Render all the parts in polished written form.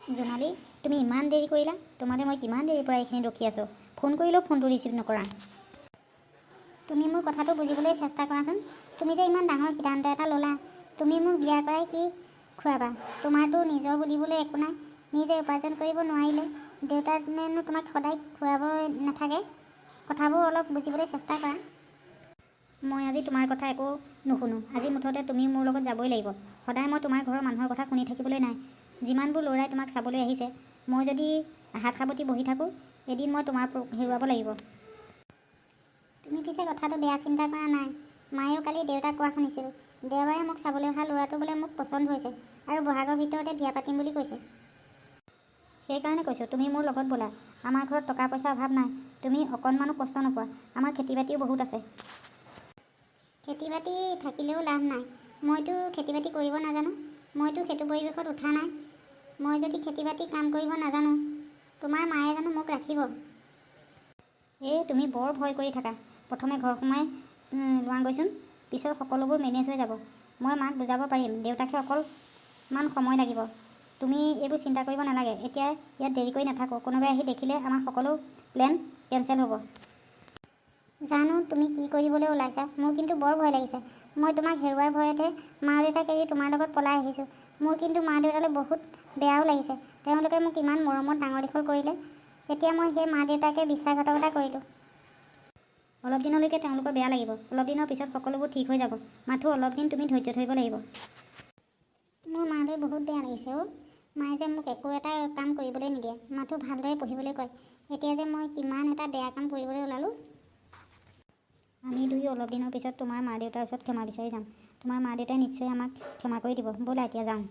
জোনালী, তুমি ইমান দেৰি কৰিলা। তোমালৈ মই কিমান দেৰিৰ পৰা এইখিনিত ৰখি আছোঁ। ফোন কৰিলেও ফোনটো ৰিচিভ নকৰা। তুমি মোৰ কথাটো বুজিবলৈ চেষ্টা কৰাচোন। তুমি যে ইমান ডাঙৰ সিদ্ধান্ত এটা ল'লা, তুমি মোক বিয়া কৰাই কি খুৱাবা? তোমাৰতো নিজৰ বুলিবলৈ একো নাই। নিজে উপাৰ্জন কৰিব নোৱাৰিলে দেউতাকনো তোমাক সদায় খুৱাব নাথাকে। কথাবোৰ অলপ বুজিবলৈ চেষ্টা কৰা। মই আজি তোমাৰ কথা একো নুশুনো। আজি মুঠতে তুমি মোৰ লগত যাবই লাগিব। সদায় মই তোমাৰ ঘৰৰ মানুহৰ কথা শুনি থাকিবলৈ নাই। যিমানবোৰ ল'ৰাই তোমাক চাবলৈ আহিছে, মই যদি হাত সাৱটি বহি থাকোঁ, এদিন মই তোমাৰ হেৰুৱাব লাগিব। তুমি পিছে কথাটো বেয়া চিন্তা কৰা নাই। মায়েও কালি দেউতাক কোৱা শুনিছিলোঁ, দেওবাৰে মোক চাবলৈ অহা ল'ৰাটো বোলে মোক পচন্দ হৈছে আৰু বহাগৰ ভিতৰতে বিয়া পাতিম বুলি কৈছে। সেইকাৰণে কৈছোঁ, তুমি মোৰ লগত ব'লা। আমাৰ ঘৰত টকা পইচাৰ অভাৱ নাই। তুমি অকণমানো কষ্ট নোপোৱা। আমাৰ খেতি বাতিও বহুত আছে। খেতি বাতি থাকিলেও লাভ নাই। মইতো খেতি বাতি কৰিব নাজানো। মইতো সেইটো পৰিৱেশত উঠা নাই। মই যদি খেতি বাতি কাম কৰিব নাজানো, তোমাৰ মায়ে জানো মোক ৰাখিব? এই, তুমি বৰ ভয় কৰি থাকা। প্ৰথমে ঘৰ সোমাই লোৱাগৈচোন, পিছত সকলোবোৰ মেনেজ হৈ যাব। মই মাক বুজাব পাৰিম, দেউতাকহে অকণমান সময় লাগিব। তুমি এইবোৰ চিন্তা কৰিব নালাগে। এতিয়া ইয়াত দেৰি কৰি নাথাকোঁ। কোনোবাই আহি দেখিলে আমাৰ সকলো প্লেন কেঞ্চেল হ'ব। জানো তুমি কি কৰিবলৈ ওলাইছা। মোৰ কিন্তু বৰ ভয় লাগিছে। মই তোমাক হেৰুৱাৰ ভয়তহে মা দেউতাক এৰি তোমাৰ লগত পলাই আহিছোঁ। মোৰ কিন্তু মা দেউতালৈ বহুত বেয়াও লাগিছে। তেওঁলোকে মোক ইমান মৰমত ডাঙৰ দীঘল কৰিলে। এতিয়া মই সেই মা দেউতাকে বিশ্বাসঘাতকতা কৰিলোঁ। অলপ দিনলৈকে তেওঁলোকৰ বেয়া লাগিব। অলপ দিনৰ পিছত সকলোবোৰ ঠিক হৈ যাব। মাথো অলপ দিন তুমি ধৈৰ্য ধৰিব লাগিব। মোৰ মালৈ বহুত বেয়া লাগিছে অ'। মায়ে যে মোক একো এটা কাম কৰিবলৈ নিদিয়ে, মাথো ভালদৰে পঢ়িবলৈ কয়। এতিয়া যে মই কিমান এটা বেয়া কাম কৰিবলৈ ওলালোঁ। আমি দুয়ো অলপ দিনৰ পিছত তোমাৰ মা দেউতাৰ ওচৰত ক্ষমা বিচাৰি যাম। তোমাৰ মা দেউতাই নিশ্চয় আমাক ক্ষমা কৰি দিব। ব'লা, এতিয়া যাওঁ।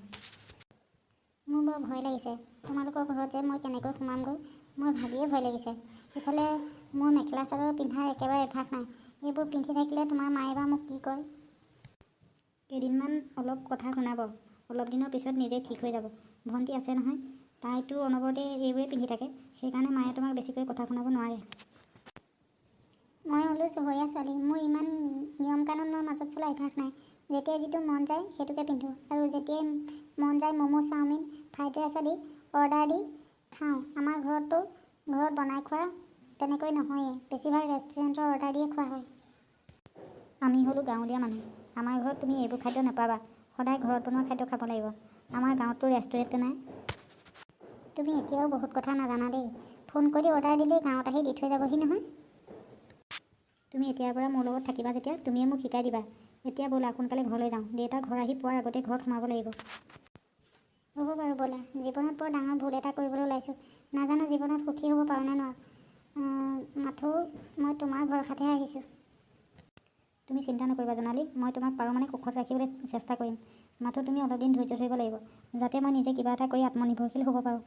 মোৰ বৰ ভয় লাগিছে। তোমালোকৰ ঘৰত যে মই কেনেকৈ সোমামগৈ, মই ভাবিয়ে ভয় লাগিছে। ইফালে মোৰ মেখেলা চাদৰ পিন্ধাৰ একেবাৰে অভ্যাস নাই। এইবোৰ পিন্ধি থাকিলে তোমাৰ মায়ে বা মোক কি কয়? কেইদিনমান অলপ কথা শুনাব। অলপ দিনৰ পিছত নিজেই ঠিক হৈ যাব। ভণ্টি আছে নহয়, তাইতো অনবৰতে এইবোৰেই পিন্ধি থাকে। সেইকাৰণে মায়ে তোমাক বেছিকৈ কথা শুনাব নোৱাৰে। মই হ'লো চহৰীয়া ছোৱালী। মোৰ ইমান নিয়ম কানুনৰ মাজত চলা অভ্যাস নাই। যেতিয়াই যিটো মন যায় সেইটোকে পিন্ধোঁ আৰু যেতিয়াই মন যায় ম'ম', চাওমিন, ফ্ৰাইড ৰাইচ আদি অৰ্ডাৰ দি খাওঁ। আমাৰ ঘৰততো ঘৰত বনাই খোৱা তেনেকৈ নহয়েই। বেছিভাগ ৰেষ্টুৰেণ্টৰ অৰ্ডাৰ দিয়ে খোৱা হয়। আমি হ'লোঁ গাঁৱলীয়া মানুহ। আমাৰ ঘৰত তুমি এইবোৰ খাদ্য নাপাবা। সদায় ঘৰত বনোৱা খাদ্য খাব লাগিব। আমাৰ গাঁৱততো ৰেষ্টুৰেণ্ট নাই। তুমি এতিয়াও বহুত কথা নাজানা দেই। ফোন কৰি অৰ্ডাৰ দিলেই গাঁৱত আহি দি থৈ যাবহি নহয়। তুমি এতিয়াৰ পৰা মোৰ লগত থাকিবা যেতিয়া, তুমিয়ে মোক শিকাই দিবা। এতিয়া ব'লা, সোনকালে ঘৰলৈ যাওঁ। দেউতা ঘৰ আহি পোৱাৰ আগতে ঘৰত সোমাব লাগিব। হ'ব বাৰু, ব'লা। জীৱনত বৰ ডাঙৰ ভুল এটা কৰিবলৈ ওলাইছোঁ। নাজানো জীৱনত সুখী হ'ব পাৰোঁ নে নোৱাৰোঁ। মাথো মই তোমাৰ ভৰসাতহে আহিছোঁ। তুমি চিন্তা নকৰিবা জোনালী। মই তোমাক পাৰোঁ মানে সুখত ৰাখিবলৈ চেষ্টা কৰিম। মাথো তুমি অলপ দিন ধৈৰ্য ধৰিব লাগিব, যাতে মই নিজে কিবা এটা কৰি আত্মনিৰ্ভৰশীল হ'ব পাৰোঁ।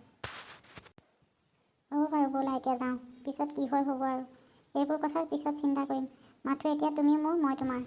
হ'ব বাৰু, ব'লা এতিয়া যাওঁ। পিছত কি হয় হ'ব আৰু। এইবোৰ কথা পিছত চিন্তা কৰিম। মাথো এতিয়া তুমি মোৰ, মই তোমাৰ।